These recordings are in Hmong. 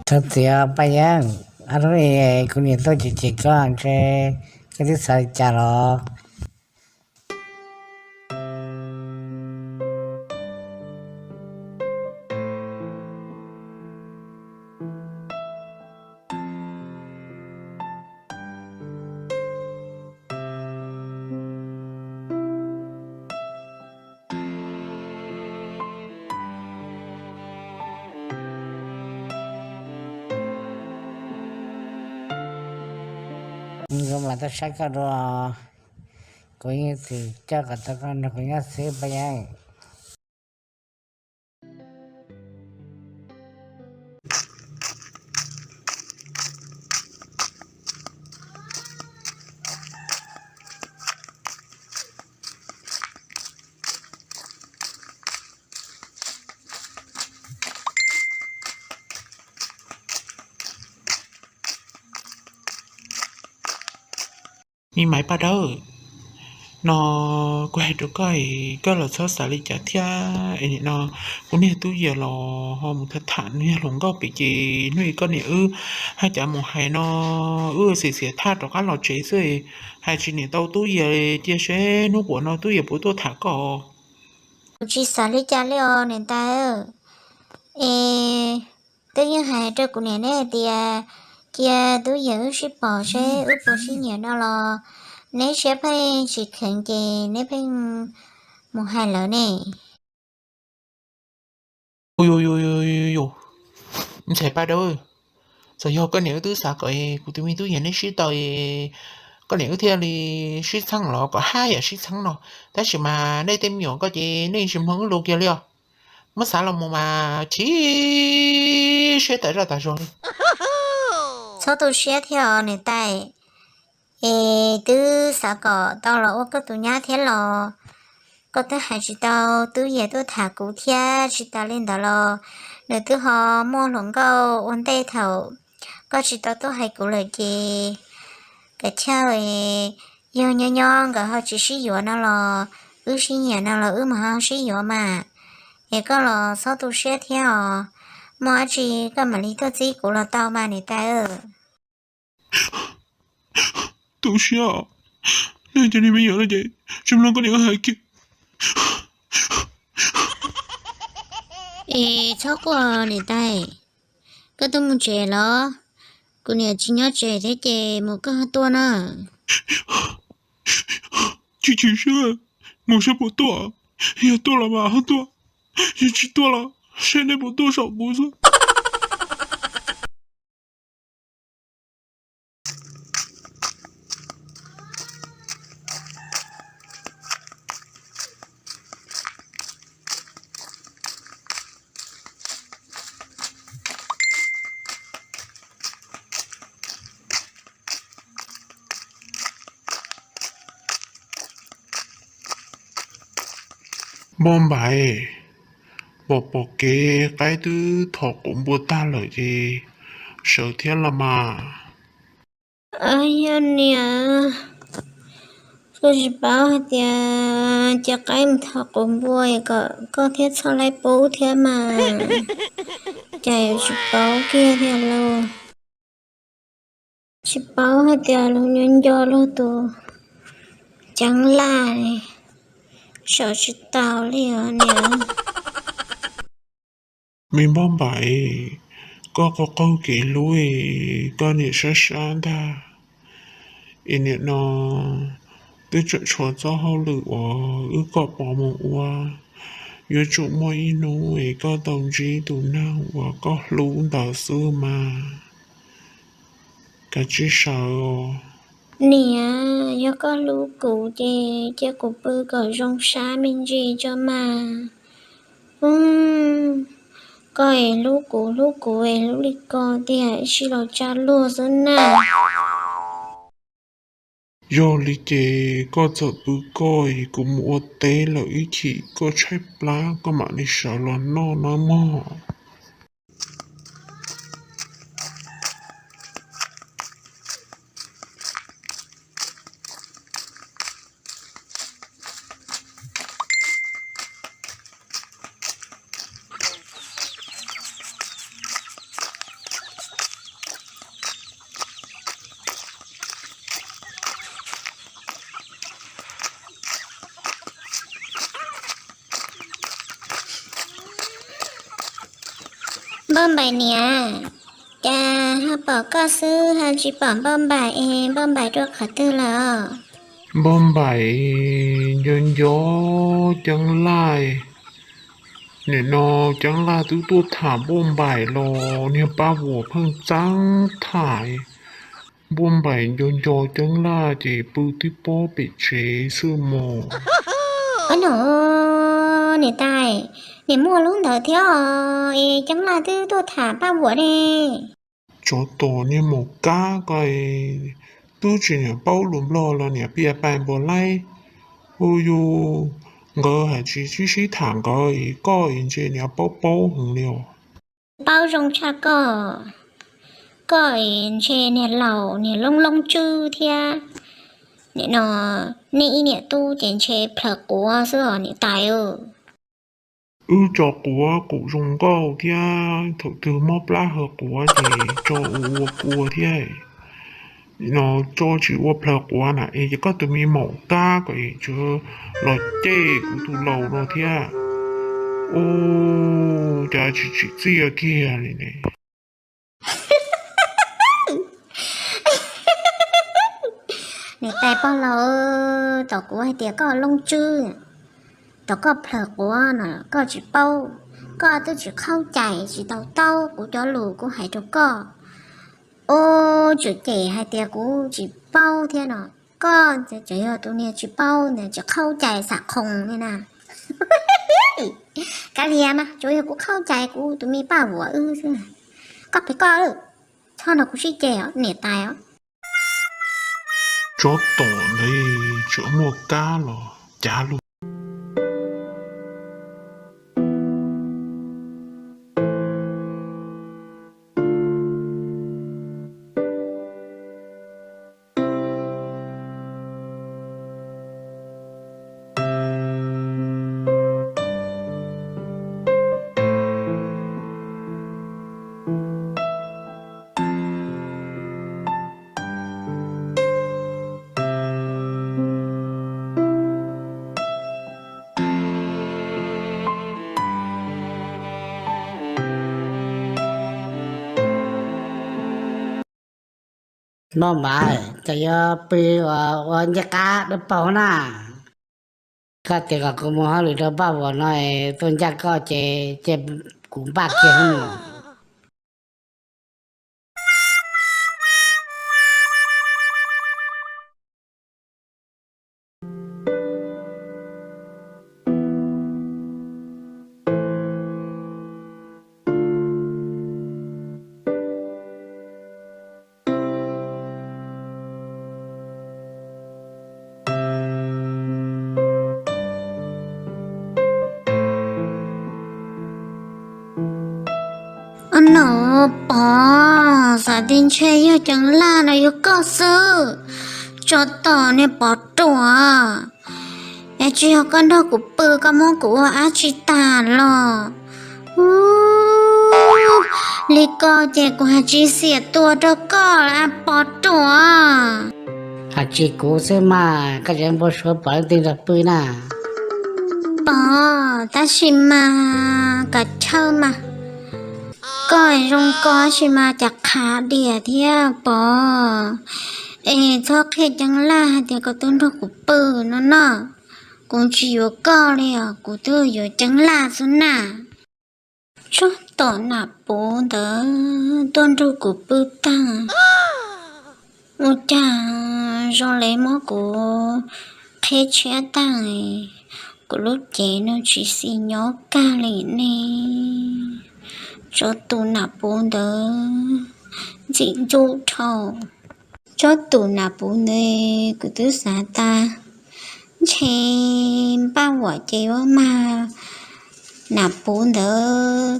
Thov txim Paj Yeeb, ob hnub no kuv niam tuaj cem cem koj ntshe koj twb xav li cas los? Kuv mam tuaj saib koj dua, kuv yeej tsis coj kom tau koj nrog kuv nyob xwb Paj Yeeb. Me Maiv Paj Dawb, no kuv hais rau koj, koj los txhob xav li cas thiab. Es nim no kuv niag Tub Yias los ho mus tham tham nws niag hluas nkauj pem ces hnub i koj niam wb haj cas mus hais no, wb xiam xiam thaj rov qab los tsev xwb. Hais tsis niam tau Tub Yias, cia seb hnub puas no Tub Yias puas tuaj tham koj. Kuv tsis xav li cas li os niam tais. Es twb yeej hais rau kuv niam neb hais tias cia Tub Yias wb sib pom seb wb puas sib nyiam no los neb siab pheej tsis kheev ces neb pheej mus hais lawv ne. Ntxhais Paj Dawb, txawm yog koj niam wb twb xav kom kuv tus me Tub Yias neb sib tau, koj niam wb thiaj li sib txheeb los kom haj yam sib txheeb no. Tab sis mas nej tej me nyuam ko ces nej tsis mloog wb lus kiag li os. Muab xav los mus mas chim siab tas zaj tas zog li. Txhob tu siab thiab os niam tais. Es twb xav kom tau los ua koj tus nyab thiab los koj twb hais tsis tau Tub Yias tuaj tham kuv thiab, tsis tas li ntawd los nws twb ho muaj hluas nkauj ua ntej thaum koj tsis tau tuaj hais kuv lawm ces kav chawj, yog nyob nyob nkawd ho tsis sib yuav no los wb sib nyiam no los wb mam ho sib yuav mas. Es koj los txhob tu siab thiab os, muaj dab tsi koj mam li tuaj txib kuv los tau mas niam tais. Tu siab, nej cov niag me nyuam no ces tsis mloog koj niam hais kiag. Es txhob quaj niam tais, koj tuaj mus tsev los? Kuv niam tsis nyob tsev thiab ces mus koj ho tuaj na. Tsis chim siab, mus saib puas tuaj, yog tuaj los mas ho tuaj, yog tsis tuaj los saib nej puas tuaj saum kuv xwb. Npauj Npaim, pom pom kev qaib twb thom quav npua tag lawm ces sawv thiab los mas. Yog niam, koj tsis paub hais tias cia qaib mus thom quav npua kom koj thiab txhob laib pub thiab mas, cas yuav tsis paub kiag thiab lauj. Tsis paub hais tias luag nco nco luag tus ceeb laj, sawv tsis tau li os niam. Me Npauj Npaim, koj qaug qaug kev hlub, koj niam sab sab ntag. Es nim no twb tseem tshuav txoj hauj lwm uas wb kom pov mus ua, yuav tsum muaj ib hnub es koj tau ntsib tus neeg uas koj hlub ntawd xwb mas. Kav tsij sawv os. Niam, yog koj hlub kuv ces cia kuv pw kom zoo sab me ntsis tso mas. Koj es hlub kuv hlub kuv es hlub li ko tiag, sib los tsa luag xwb na. Yog li ces koj txawm pw koj es kuv mus ua teb lawm, ib chim koj tshaib plab koj mam li sawv los noj nawb mog. Npauj Npaim niam, cas ho pom koj xwb ho tsis pom Npauj Npaim es Npauj Npaim rau qhov twg lawm? Npauj Npaim nco nco Ceeb Laj. Nim no Ceeb Laj twb tuaj tham Npauj Npaim los niag paj vuam pheej txeeb tham. Npauj Npaim nco nco Ceeb Laj ces pw tib pob pem tsev xwb mog. Ov no, niam tais, niam muaj lub ntawd thiab os, es Ceeb Laj twb tuaj tham paj vuam ne. Tsov tom niag maum kab ko, twb tsis niam paub lus Nplog los niam piav pais npaum laib. Hu yus, nkawd hais tsis sib sib tham nkawd es koj es ntshe niam paub paub heev li os. Paub zoo tshaj koj, koj es ntshe niag laus niag loob loob tswb thiab. Nim no nej ib niam tub ces ntshe plhaws quav xwb os niam tais. Wb tso quav qus zoo nkauj thiab thaum twg mob plab haw quav ces tso ua ua kua thiab. No tso tsis ua plhaws quav na es ces koj tus me maum kab ko es tsuas los cem kuv tus laus no thiab. Ua cas tsis tsim txiaj kiag li ne. Niam tais pog laus, thaum kuv hais tias koj loob tswb, thaum koj plhaws quav no koj tsis paub, koj twb tsis qaub cai tsis tau taub kuv cov lus kuv hais rau koj. Ua tseem cem hais tias kuv tsis paub thiab no. Koj tseem yog tus niag tsis paub ntawd, tsis qaub cai xam qhoo li na. Kav liam mas, tsuas yog kuv qaub cai kuv tus me paj vuam wb xwb. Koj pem koj, txhob nrog kuv sib ceg os niam tais os. Tsov tom ntawd tseem muaj kab los cav lug. Npauj Npaim, koj yuav pw ua ncaj qab dawb paug na. Koj tias kom kuv mus hauj lwm rau paj vuam no, tuaj ncaj koj ces cia kuv npaj kiag mus. Ob no, Pov, xav tias ntshe yog Ceeb Laj no yog koj xwb. Tsov tom niag Pov ruam, es tsis yog koj nrog kuv pw koj muab kuv ua dab tsi tag los? Ub, li ko ces kuv hais tsis xiam tua rau koj lawm Pov ruam. Hais tsis kuv xwb mas, koj yuav npau suav pom leej twg nrog pw na. Pov, tab sis mas kav chawj mas, koj zoo ko tab sis mas cas qhav diam thiab Pov. Es txhob qhia Ceeb Laj hais tias koj tuaj nrog kuv pw no no. Kuv tsis yuav koj li os, kuv twb yuav Ceeb Laj xwb na. Tsob tom Nam Puv ntawd tuaj nrog kuv pw tag, ua cas zoo li muab kuv qheb tshiab tag, kuv lub cev no tsis xis nyob kag li ne. Tsob tus Nam Puv ntawd ntxim ntxub dhau. Tsob tus Nam Puv ntawd kuv twb xav tas ntshe Paj Vuam ces yuav mag Nam Puv ntawd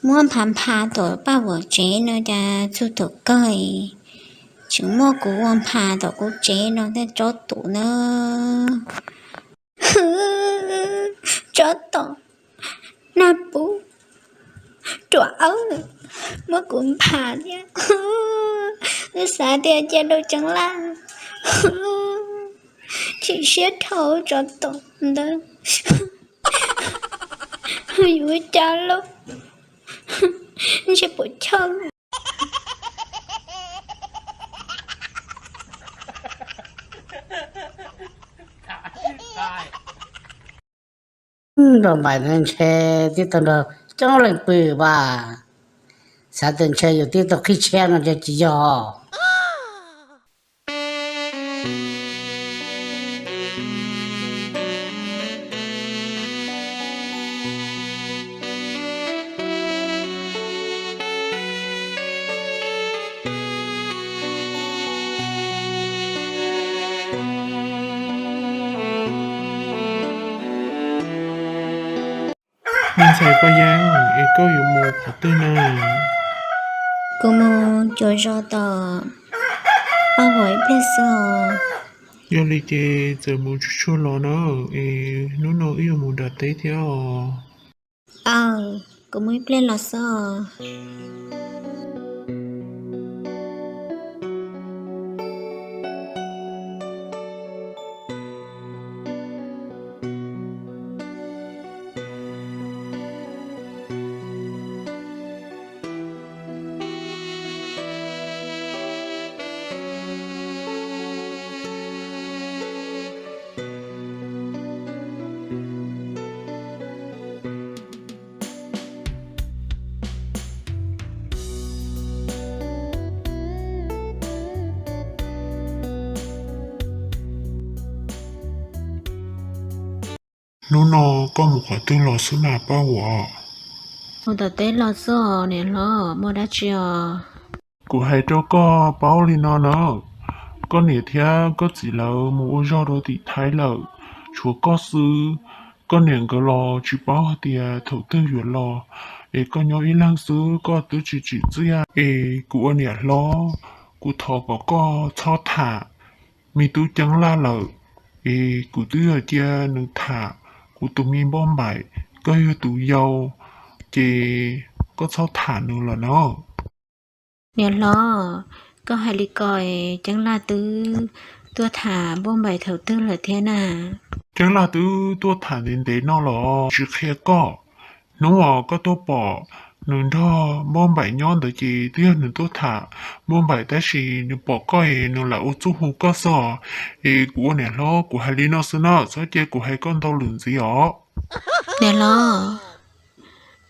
muab npha npha tom Paj Vuam tsev no cas txug thaum kawg tseem muab kuv ua npha tom kuv tsev no thiab tsob tus ntawd. Tsob tom Nam Puv ruam awb, muab kuv npha thiab. Wb xav tias cia rau Ceeb Laj, chim siab dhau tsob tom ntawd. Yuav ua cas lauj? Ntshe puas chawj. Nrog npais no ntshe tib tug nrog coob leej pw vas, xav tias ntshe yus tib tug qhib tshiab no ntshe tsis yog. Me ntxhais Paj Yeeb, es koj yuav mus qhov twg na? Kuv mus cuag zos tom Paj Huam ib pliag xwb os. Yog li ces txawm mus tsuag tsuag los na, es hnub no wb yuav mus nram teb thiab os. Aw, kuv mus ib pliag los xwb os. Hnub no koj mus qhov twg los xwb na Paj Huam? Mus tom teb los xwb os niam hlob, muaj dab tsi os? Kuv hais rau koj paub li no na, koj niam thiab koj txiv lawv mus ua zog rau tim Thaib lawm, tshuav koj xwb. Koj niam nkawd los tsis paub hais tias thaum twg yuav los, es koj nyob ib leeg xwb koj twb tsis tsim txiaj. Es kuv ua niam hlob, kuv thov kom koj txhob tham me tub Ceeb Laj lawm, es kuv twb yog cia nws tham kuv tus me Npauj Npaim, koj yog tus yau, ces koj txhob tham nws lawm na. Niam hlob, koj hais li ko es Ceeb Laj twb tuaj tham Npauj Npaim thaum twg lawm thiab na? Ceeb Laj twb tuaj tham ntev ntev no los tsis qhia koj. Hnub uas koj tuaj pom nws nrog Npauj Npaim nyob ntawd ces twb yog nws tuaj tham Npauj Npaim, tab sis nws pom koj es nws lam ua txuj hu koj xwb os. Es kuv ua niam hlob kuv hais li no xwb na, txhob cia kuv hais koj ntau lwm ntxiv os. Niam hlob,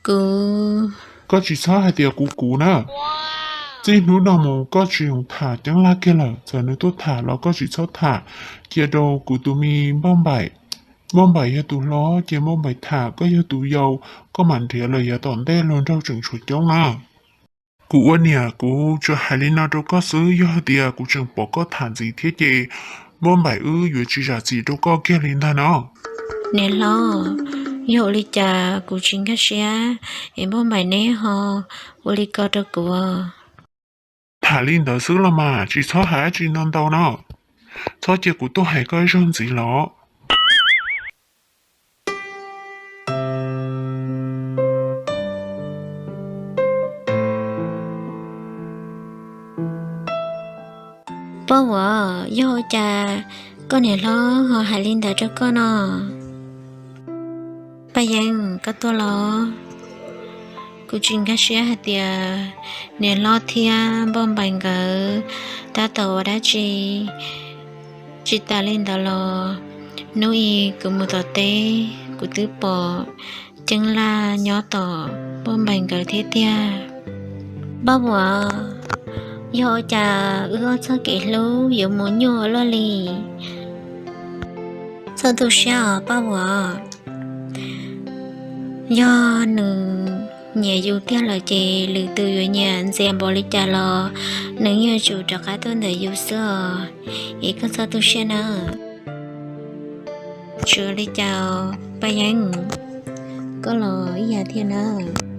kuv... Koj tsis txhob hais tias kuv kuv na. Txij hnub no mus koj tsis txhob tham Ceeb Laj kiag lawm, txawm nws tuaj tham los koj tsis txhob tham. Cia rau kuv tus me Npauj Npaim. Npauj Npaim yog tus hlob ces Npauj Npaim tham, koj yog tus yau, koj mam nrhiav los yav tom ntej luag nraug tseem tshuav coob na. Kuv ua niam kuv tsuas hais li no rau koj xwb, yog hais tias kuv tseem pom koj tham ntxiv thiab ces Npauj Npaim wb yuav tsis zam txim rau koj kiag li ntag no. Niam hlob, yog ua li cas kuv tsis nkag siab es Npauj Npaim neb ho ua li ko rau kuv? Tham li ntawd xwb los mas, tsis txhob hais dab tsi ntau ntau no. Txhob cia kuv tuaj hais koj ib zaug ntxiv los. Paj Huam, yog ua cas koj niam hlob ho hais li ntawd rau koj no? Paj Yeeb, koj tuaj los? Kuv tsis nkag siab hais tias niam hlob thiab Npauj Npaim nkawd tab tom ua dab tsi. Tsis tas li ntawd los, hnub ib kuv mus tom teb kuv twb pom Ceeb Laj nyob tom Npauj Npaim nkawd thiab tiag. Paj Huam, yog ua cas wb ob txoj kev hlub yuav mus nyuaj ua luaj li? Txhob tu siab os Paj Huam. Yog nws nyiam yus tiag lawm ces lwm tus yuav nyiam ntxias npaum li cas los nws yeej yuav tsum rov qab tuaj ntawm yus xwb os. Es koj txhob tu siab nawb. Tsis ua li cas, Paj Yeeb, koj los ib yam thiab nawb.